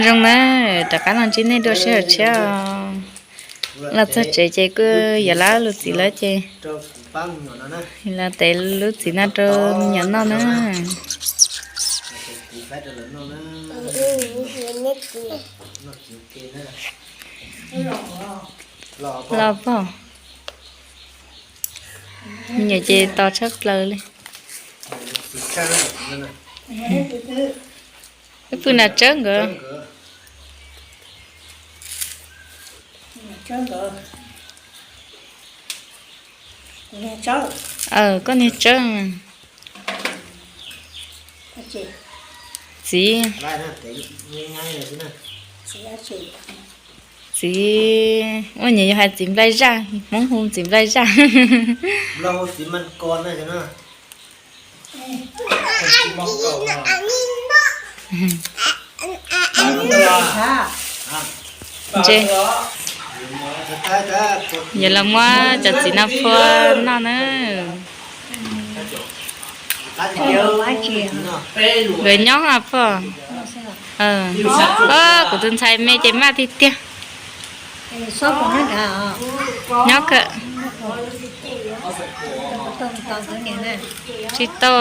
Zoo na, rov qab los ntsib nej dua sij hawm tshiab os. Los txog tsev ces kuj yuav lawv lub txiv lawm ces los tev lub txiv no rau me nyuam noj na. Los pog, me nyuam ces tos tshaj plaws li. Wb pw nram tsawb nkawd. Koj niag tsawb. Txiv, txiv, ua nyuam yog hais txiv nplai zaj, Hmoob hu txiv nplai zaj. Ntshe yuav los muab cov txiv no phua noj na. Nkawd nyob a pog. Kuv tus ntxhais me ces maj tiag tiag. Nyob kawg. Tsis tau.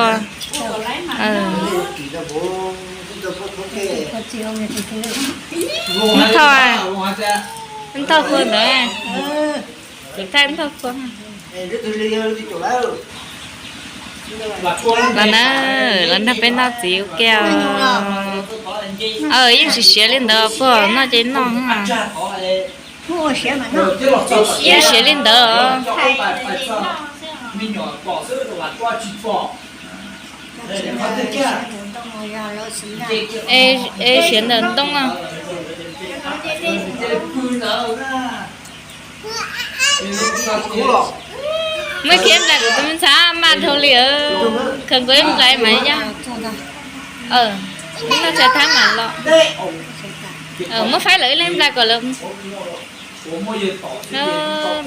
Nthoj, nthoj phua ntawd. Kuv thaij nthoj phua. Los na, los nrog peb noj txiv ua ke os. Yeej siav siav li ntawd pog, noj ces noj. Yeej siav li ntawd. Es siav ntawm ntoo os. Muaj ib khiav nplaig kuv tus me ntxhais maj dhau li, khaws nkaus ib nplaig mas yaj. Noj tshais thab mas los. Muab faib lawv ib leeg nplaig kom lawv.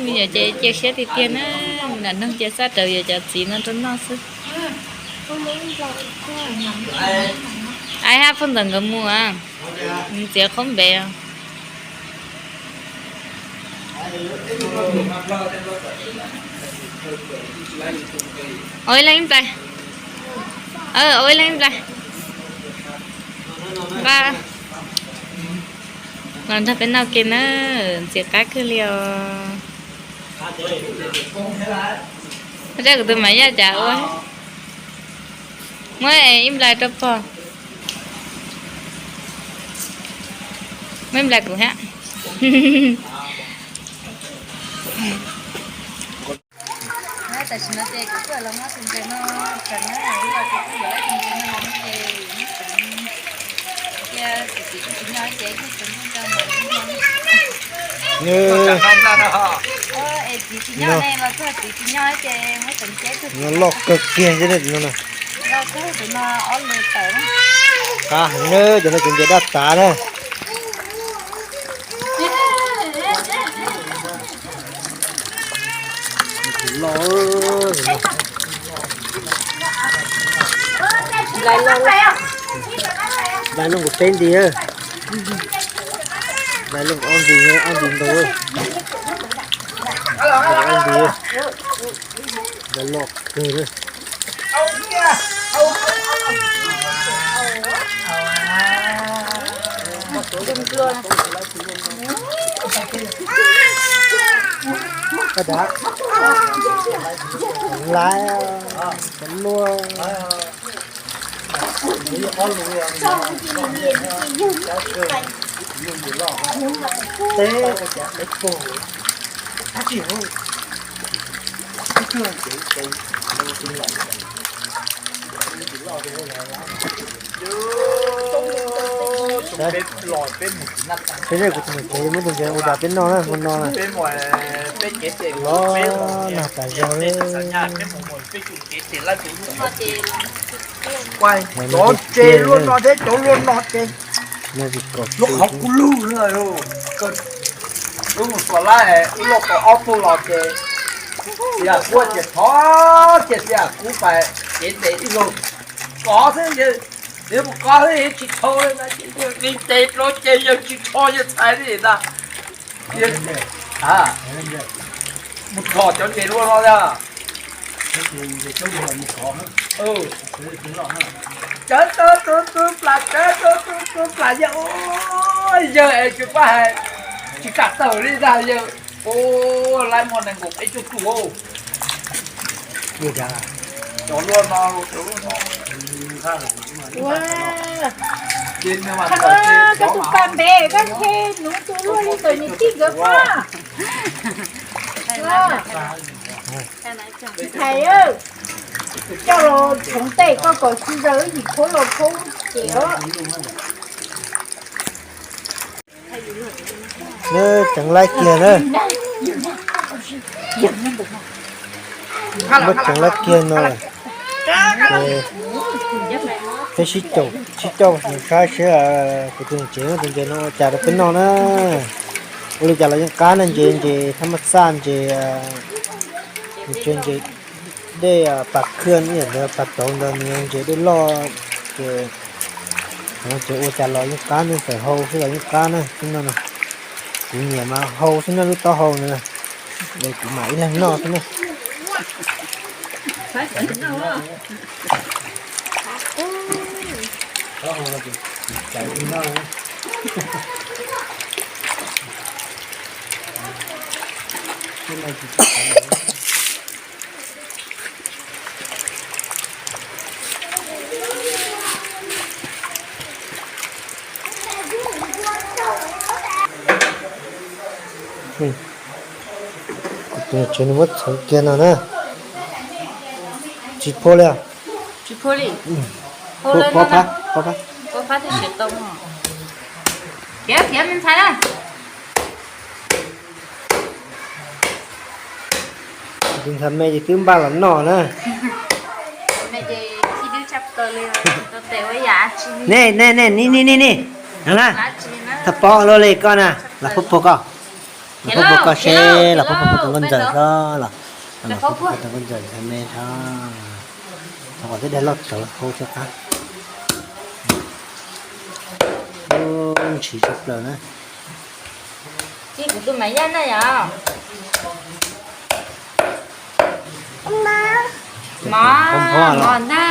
Me nyuam ces cia siab tiag tiag na, mus nram noog cia xab raws yuav cov txiv no rau noj xwb. Ai hab pog ntawm nkawd mus, ntxiav qhob npev. Ua ib leeg ib nplaig. Ua ib leeg ib nplaig. Nqa los nrog peb noj ke na, ntxim qab kawg li os. Zaj kuv tus mas yaj cas ua. Muab ib nplaig rau pog. Muab ib nplaig kuv hab. Tam sim no ces kuv kuj los muab tus ntses no tseem na, ib los ces kuj yuav tus ntses no los no ces muab tseem cia txiv txiv kuj tsis nyob ces kuj tseem nrog rau mam li no. Es txiv tsis nyob ne, los txog txiv tsis nyob ces muab tseem cia tus no loj kawg kiag thiab no. Qab heev na, cov no ces ntses daj tav na. Nplaig looj kuv peb nti, nplaig looj ob nti, ob nti ntau, ob nti, nplaig loj kawg li. Lais, cov luaj. Teb, teb pog, ab tsi, peb kuv tus ntxhais muab tus ntses ua tas peb noj na, mus no na. Los nag tas zog li. Cov ntses luaj no thiab cov luaj no ces lub qhov kuj lug lawm. Wb mus xuas laib wb lauj kaum ob tug los ces xi yam kub ces thov ces xi yam kub pais cev ntses ib zaug kov xwb yawg. Yog mus qab tsis tho li ntag, yog li ces plaub ces yog tsis tho yog txhais li ntag. Mus tho cov nce luaj no ntag. Cawv tub tub plas, cawv tub tub plas yawg, yawg es tsis pab hais, tsis kam tawm li ntag yawg. Ua laib muaj nees nkaum peb caug tus. Cov luaj no, cov luaj no. Koj tus pas npe koj ntshe nuv tus luaj li ntawm niam tij nkawd pab. Tsis thaiv, coj los txhoov tej koj kom tsis zawg wb yim khuab los khuab ces os. Neb tseev laib kiag na. Muab tseev laib kiag no. Ces peb sib caum, sib caum saib seb kuv tus ntses, tus ntses no ua cas rau peb noj na. Ua li cas los yeej qab na, ntses, ntses thab maj xaj, ntses, ntses, ntses dej pas khwj ib yam ntawd, pas tauv ntawd nws ntses dej loj. Ces ces ua cas los yeej qab, nej txawm hau xwb los yeej qab na. Xwb no no, kuv nyiam mas hau xwb na, lub taub hau ntawd, es kuv mam ib leeg noj xwb na. Kuv tus tsev nws muab txhoov kiag no na. Tsis phua li. Tsis phua li. Phua phab, phua phab. Phua phab thiaj siav tau. Khiav, khiav me ntxhais na. Tus ntxhais me ces twb npaj los noj na. Nej, nej, nej, ni, ni, ni, ni. Thaj pob luaj li koj na, los phub phua koj. Los phub phua koj seb, los phub phua tus nkauj ntxawm seb, los phub phua tus nkauj ntxawm ntxhais me seb. Thaum twb dag loj txawv hau tsis qab. Ntshis tshaj plaws na. Kuv tus Maiv Yaj na yom. Mov, mov na.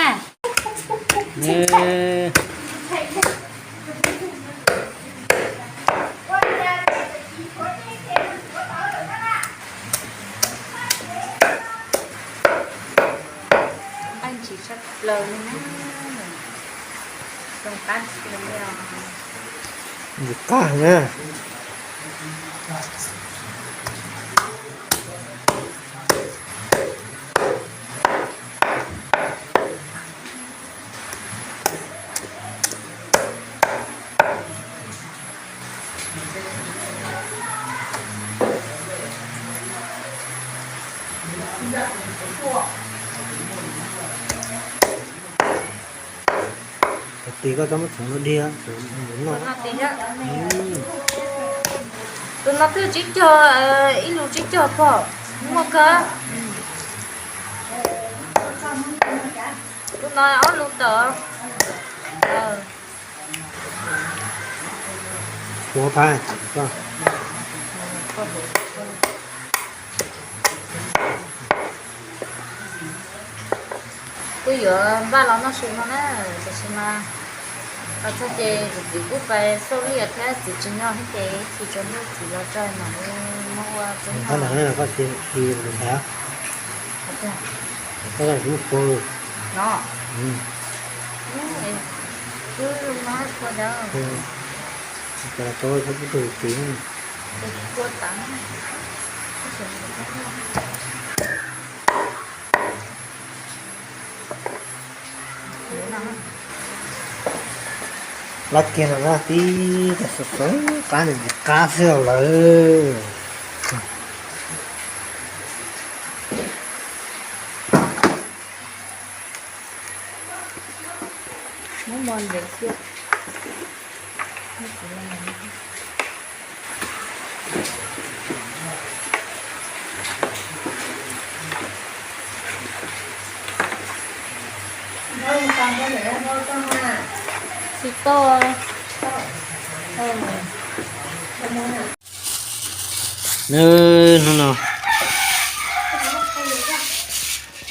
Nqaij ntshis tshaj plaws li na. Zoo qab tiag li os. Ntxim qab na. Tus tis koj txhob muab txhoov no dig, tus no twb tsib caug, ib lus tsib caug pom, muaj kawg. Tus no ob lus tawm. Ua phab koj. Kuj yuav npaj los noj su no na, tiam sis mas los txog ces kuv txiv kuj pais xauj liaj thiab txiv tsis nyob thiab ces ib chim tsaus ntuj txiv los tso mam li muab ua peb noj. No. Wb no pua cov. Pua tas. Lab kiag no na tib tug xov xov qab nws qab xwb lawm. Muab mo ntes xwb. Nws hnub no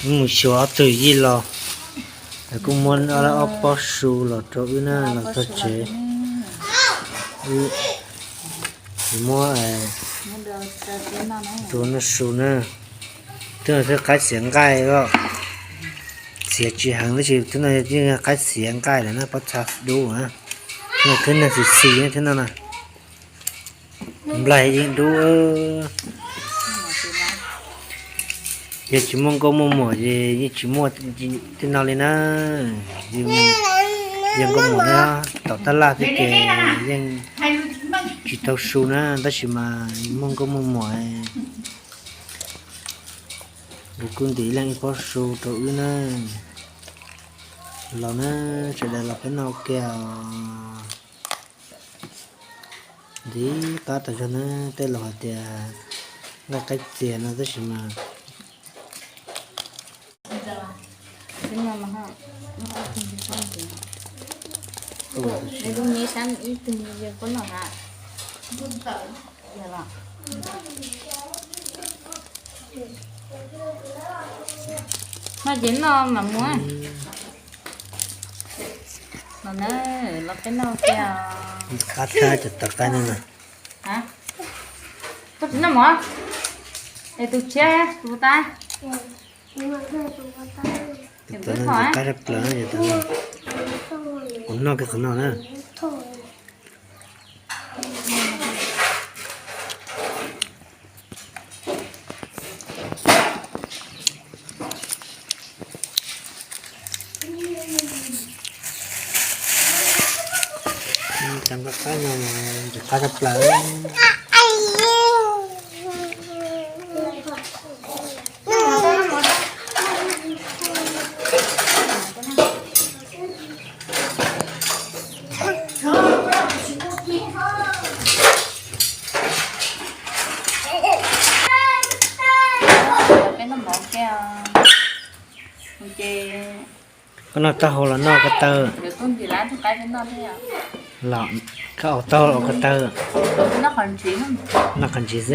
mus xyuas ob tug yij los, kuj muab ob pob su los rau wb na, los txog tsev. Wb muab rau noj su na. Twb no twb qaib txiav nqaij os. Txiav tsis heev tab sis twb no yeej qaib txiav nqaij lawm na, pob txha dub na. Twb no twb neeg xis xis thiab no na. Nplaig yeej dub. Yog tsis muaj nkauj muaj muam ces yeej tsis muaj tej no li na. Yog nkauj muam na, tom tab laj thiab ces yeej tsis tau su na, tab sis mas muaj nkauj muaj muam, kuj ntim ib leeg ib pob su rau wb na. Los na, sawv daws los peb noj ke os. Ntiv qab tas zog na, tej laus hais tias nqaij qaib txias no tab sis mas no ces no mam mus. Los na, los peb noj ke os. Qab thab cov tawv qaib no na. Koj tsis noj mov? Es tus tshiab, tus tas. Tus tas no qab sab plaws, kuv noj kiag qhov no na. Cov nqaij qaib no ntxim qab tshaj plaws. Peb noj mov ke os. Ces koj noj taub hau los noj ko taw? Los koj ua taub hau los ua ko taw? Noj qhov ntsis xwb.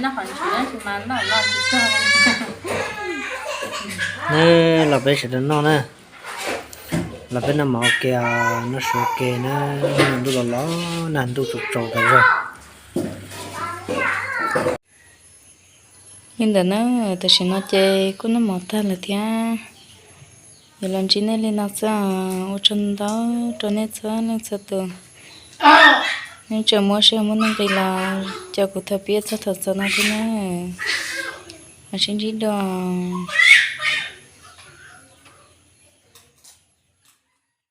Neb los peb sawv daws noj na. Los peb noj mov ua ke, noj su ua ke na. Ntuj los los nag, ntuj tsaus tsaus tas zog. Li ntawd na, tam sim no ces kuj noj mov tag lawm thiab. Yuav los ntsib nej li no xwb, ua tsaug ntau rau nej txhua leej txhua tus. Nej tseem muab sij hawm muaj nuj nqis los coj kuv tham pib txog thaum xaus no thiab na. Mam sib ntsib dua.